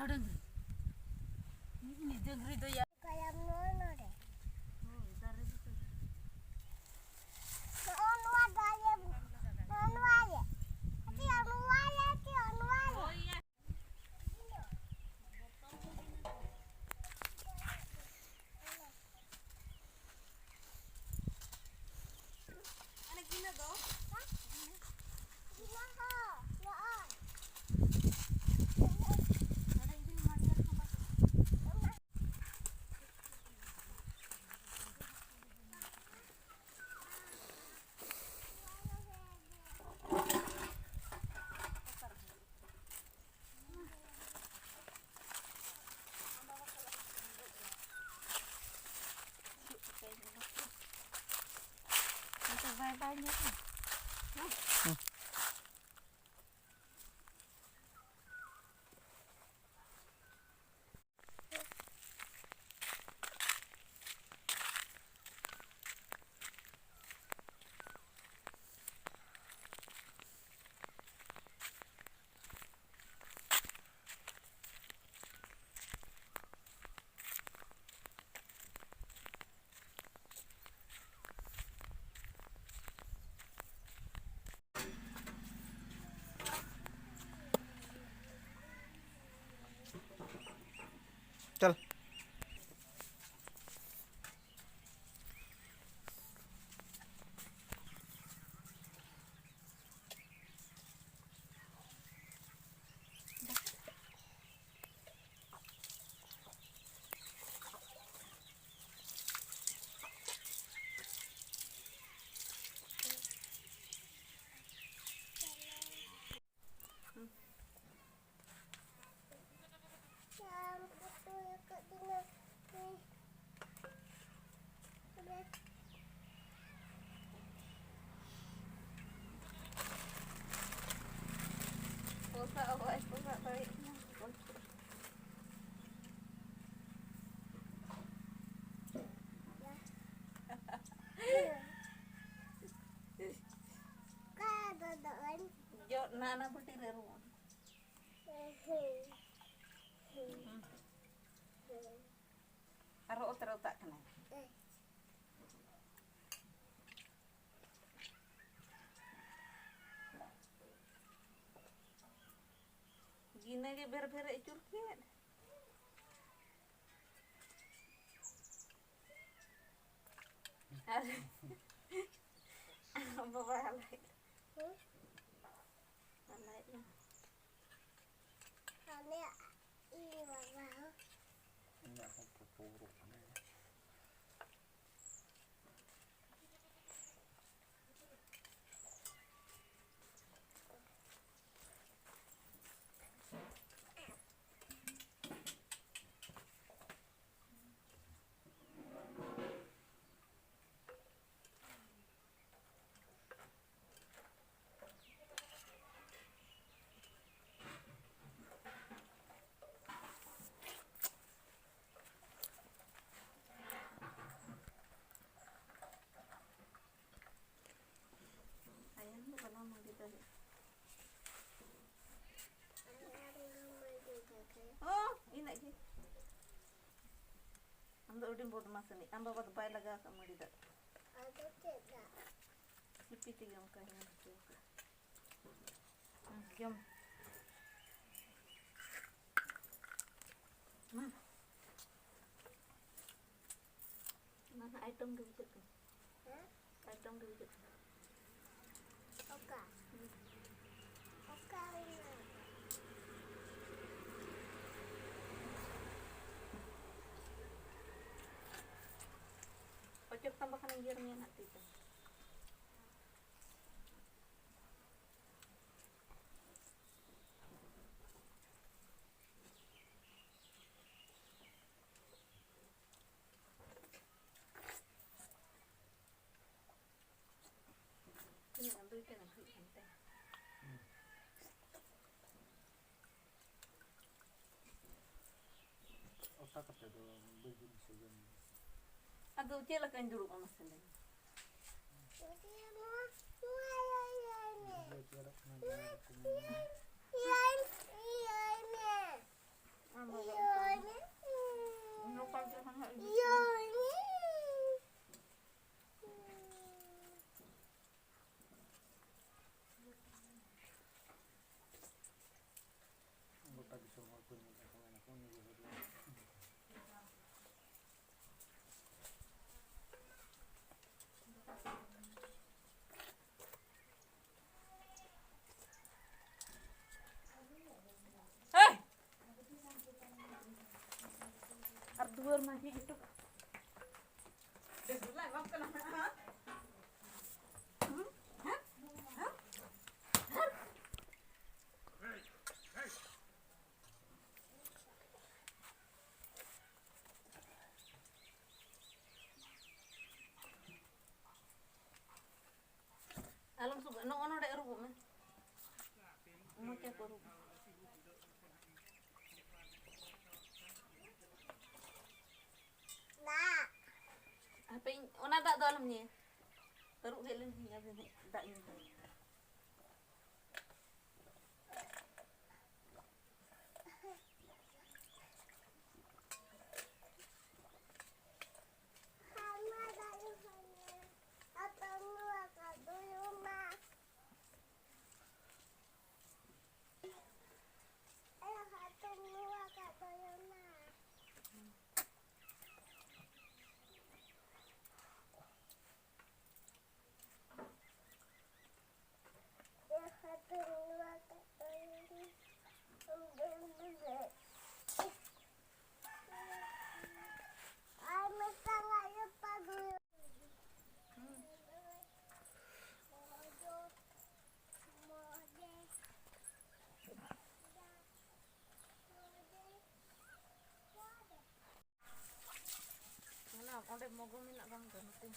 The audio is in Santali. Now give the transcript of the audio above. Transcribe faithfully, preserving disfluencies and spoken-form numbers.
ᱰᱟᱹᱝᱨᱤ᱾ ᱩᱱᱤ ᱰᱟᱹᱝᱨᱤ ᱫᱚ ᱭᱟ᱾ ᱠᱟᱭᱟᱢ ᱱᱚᱣᱟ ᱱᱚᱰᱮ᱾ ᱦᱳᱭ, ᱫᱟᱨᱮ ᱵᱩᱴᱟᱹ᱾ ᱱᱚᱜᱼᱚ ᱱᱚᱣᱟ ᱫᱟᱨᱮ ᱵᱩ-, ᱱᱚᱜᱼᱚ ᱱᱚᱣᱟ ᱨᱮ᱾ ᱪᱮᱫ ᱱᱚᱣᱟ ᱨᱮ, ᱪᱮᱫ ᱱᱚᱣᱟ ᱨᱮ? ᱦᱳᱭ ᱭᱟ᱾ ᱟᱨ ᱜᱤᱱᱟᱹ ᱫᱚ? ᱜᱤᱱᱟᱹ ᱦᱚᱸ, ᱱᱚᱜᱼᱚᱭ᱾ ᱱᱚᱰᱮ ᱡᱩᱫᱤ ᱢᱟᱴᱤᱭᱟ ᱠᱚ ᱵᱟᱠᱚ᱾ ᱵᱟᱭ ᱵᱟᱭ ᱧᱟᱢᱟ᱾ चल। ᱯᱚᱥᱟᱜ ᱦᱚᱸ ᱵᱟᱭ ᱯᱚᱥᱟᱜ ᱫᱟᱲᱮᱭᱟᱜ ᱠᱟᱱᱟ᱾ ᱡᱚᱜ ᱱᱟ, ᱚᱱᱟ ᱵᱟᱹᱴᱤ ᱨᱮ ᱨᱩᱣᱟᱹᱲ᱾ ᱵᱷᱮᱨ ᱵᱷᱮᱨ ᱮ ᱟᱹᱪᱩᱨ ᱠᱮᱫ᱾ ᱟᱨ ᱵᱟᱵᱟ ᱦᱟᱞᱟᱭ᱾ ᱦᱮᱸ? ᱦᱟᱞᱟᱭ ᱢᱮ᱾ ᱟᱞᱮ ᱤᱧ ᱵᱟᱵᱟ ᱦᱚᱸ᱾ ᱤᱧᱟᱹᱜ ᱦᱚᱸ ᱯᱷᱳᱴᱳ ᱩᱰᱩᱠ ᱠᱟᱱᱟ᱾ ᱟᱭᱟᱝ ᱫᱚ ᱵᱟᱞᱟᱝ ᱢᱟᱹᱰᱤ ᱫᱟᱲᱮᱭᱟᱜᱼᱟ᱾ ᱚ, ᱤᱱᱟᱹᱜ ᱜᱮ᱾ ᱟᱢ ᱫᱚ ᱟᱹᱰᱤᱢ ᱵᱚᱫᱢᱟᱥ ᱟᱹᱱᱤᱡ᱾ ᱟᱢ ᱵᱟᱵᱟ ᱫᱚ ᱵᱟᱭ ᱞᱟᱜᱟᱣ ᱠᱟᱜ ᱢᱟᱹᱰᱤ ᱫᱟᱜ᱾ ᱟᱫᱚ ᱪᱮᱫ ᱫᱟᱜ? ᱥᱤᱯᱤ ᱛᱮᱜᱮ ᱚᱱᱠᱟ ᱧᱮᱞ ᱦᱚᱪᱚ ᱠᱟᱜ᱾ ᱦᱩᱸ, ᱡᱚᱢ᱾ ᱦᱩᱸ᱾ ᱚᱱᱟ ᱦᱚᱸ item ᱜᱮ ᱵᱩᱡᱷᱟᱹᱜ ᱠᱟᱱᱟ᱾ ᱦᱮᱸ? Item ᱜᱮ ᱵᱩᱡᱷᱟᱹᱜ ᱠᱟᱱᱟ᱾ ᱚᱠᱟ? ᱦᱩᱸ᱾ ᱚᱠᱟ ᱦᱩᱭᱱᱟ? ᱚᱪᱚᱜ ᱛᱟᱢ ᱵᱟᱠᱷᱟᱱ ᱤᱧ ᱜᱮᱨ ᱢᱮᱭᱟ ᱱᱟᱜ ᱛᱤ ᱛᱮ᱾ ᱛᱤᱱᱟᱹᱜ ᱜᱟᱱ ᱫᱩᱭᱴᱟ ᱜᱟᱱ ᱦᱩᱭᱩᱜ ᱠᱟᱱ ᱛᱮ᱾ ᱚᱛᱟ ᱠᱟᱛᱮ ᱫᱚ ᱵᱟᱹᱧ ᱡᱩᱛ ᱥᱮ ᱡᱚᱢ ᱧᱩ᱾ ᱟᱫᱚ ᱪᱮᱫ ᱞᱮᱠᱟᱧ ᱫᱩᱲᱩᱵᱼᱟ ᱢᱟᱥᱮ ᱞᱟᱹᱭ ᱢᱮ? ᱵᱩᱡᱷᱟᱹᱣ ᱪᱮᱫ ᱠᱟᱱᱟ ᱡᱟᱦᱟᱸ ᱠᱚ ᱢᱮᱱᱟ᱾ ᱟᱢ ᱵᱟᱵᱟ ᱚᱱᱠᱟ ᱜᱮ᱾ ᱱᱚᱝᱠᱟ ᱜᱮ ᱦᱟᱸᱜ ᱤᱭᱟᱹ᱾ ᱜᱚᱴᱟ ᱢᱟᱹᱡᱷᱤ ᱜᱮᱛᱚ᱾ ᱵᱮᱥ ᱵᱟᱞᱟ ᱮᱢᱟᱢ ᱠᱟᱱᱟ ᱦᱟᱸᱜ᱾ ᱟᱞᱚᱢ ᱥᱩᱜᱟ, ᱱᱚᱜᱼᱚ ᱱᱚᱰᱮ ᱟᱹᱨᱩᱵᱚᱜ ᱢᱮ᱾ ᱢᱚᱪᱟ ᱠᱚ ᱟᱹᱨᱩᱵ᱾ ᱦᱟᱯᱮᱧ, ᱚᱱᱟ ᱫᱟᱜ ᱫᱚ ᱟᱞᱚᱢ ᱧᱩᱭᱟ᱾ ᱟᱹᱨᱩᱵ ᱦᱮᱡ ᱞᱮᱱ ᱜᱤᱧ, ᱟᱫᱚ ᱱᱟᱜ ᱫᱟᱜ ᱧᱩ ᱦᱩᱭᱩᱜᱼᱟ᱾ ᱚᱱᱟ ᱚᱸᱰᱮ ᱢᱚᱜᱚ ᱢᱮᱱᱟᱜ ᱵᱟᱝ ᱫᱚ, ᱱᱚᱛᱮ᱾